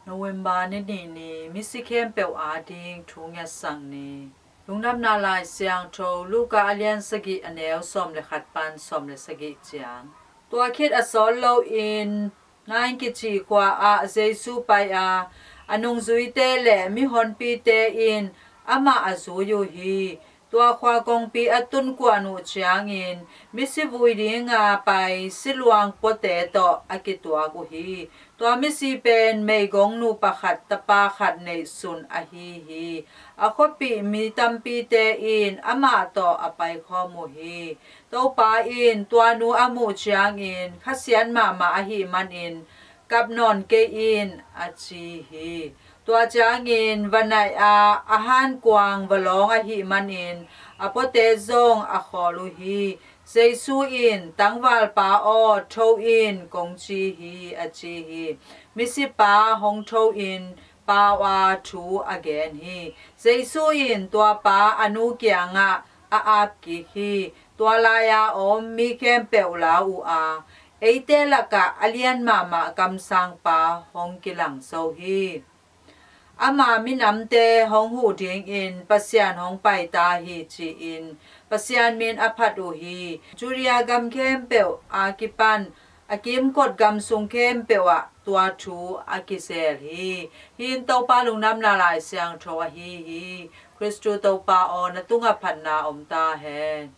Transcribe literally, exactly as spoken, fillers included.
November ni nih ni, misi khempeuh ading thu ngetsak ni. Lungdamna Lai Siangtho, Luka a lian sagih, a neu sawm le khat pan sawm le sagih ciang. Tua khit a sawt loin Nain kici khua ah Jesu pai a, a nungzuite le mihonpite in amah a zui uh hi. Tua khua kongpi a tun kuan uh ciangin misi vui dinga pai siluang puate tawh a kituak uh hi. Tua misi pen meigong nu pakhat tapa khat neihsun ahi hi. A khuapih mi tampite in amah tawh a paikhawm uh hi. Topa in tua nu a muh ciangin khasiat mahmah ahih manin, kap nawn kei in, a ci hi. Tua ciangin va naih a, a hankuang va lawng ahih manin a puate zong a khawl uh hi. Jesu in, "Tangvalpa aw, tho in," kong ci hi, a ci hi. Misipa hong tho in pau a thu a gen hi. Jesu in tua pa a nu kiangah a ap kik hi. Tua lai-a om mi khempeuh lau uh a, eite lakah a lian mahmah kamsangpa hong kilang zo hi. Ama minamte hong huh dingin Pasian hong pai ta hi, ci-in Pasian min a phat uh hi. Judea gam khempeuh a kipan a kimkot gam sung khempeuh ah tua thu a kizel hi. Hih in Topa Lungdamna Lai Siangtho ahi hi. Khristu Topa aw, na tungah phatna om ta hen.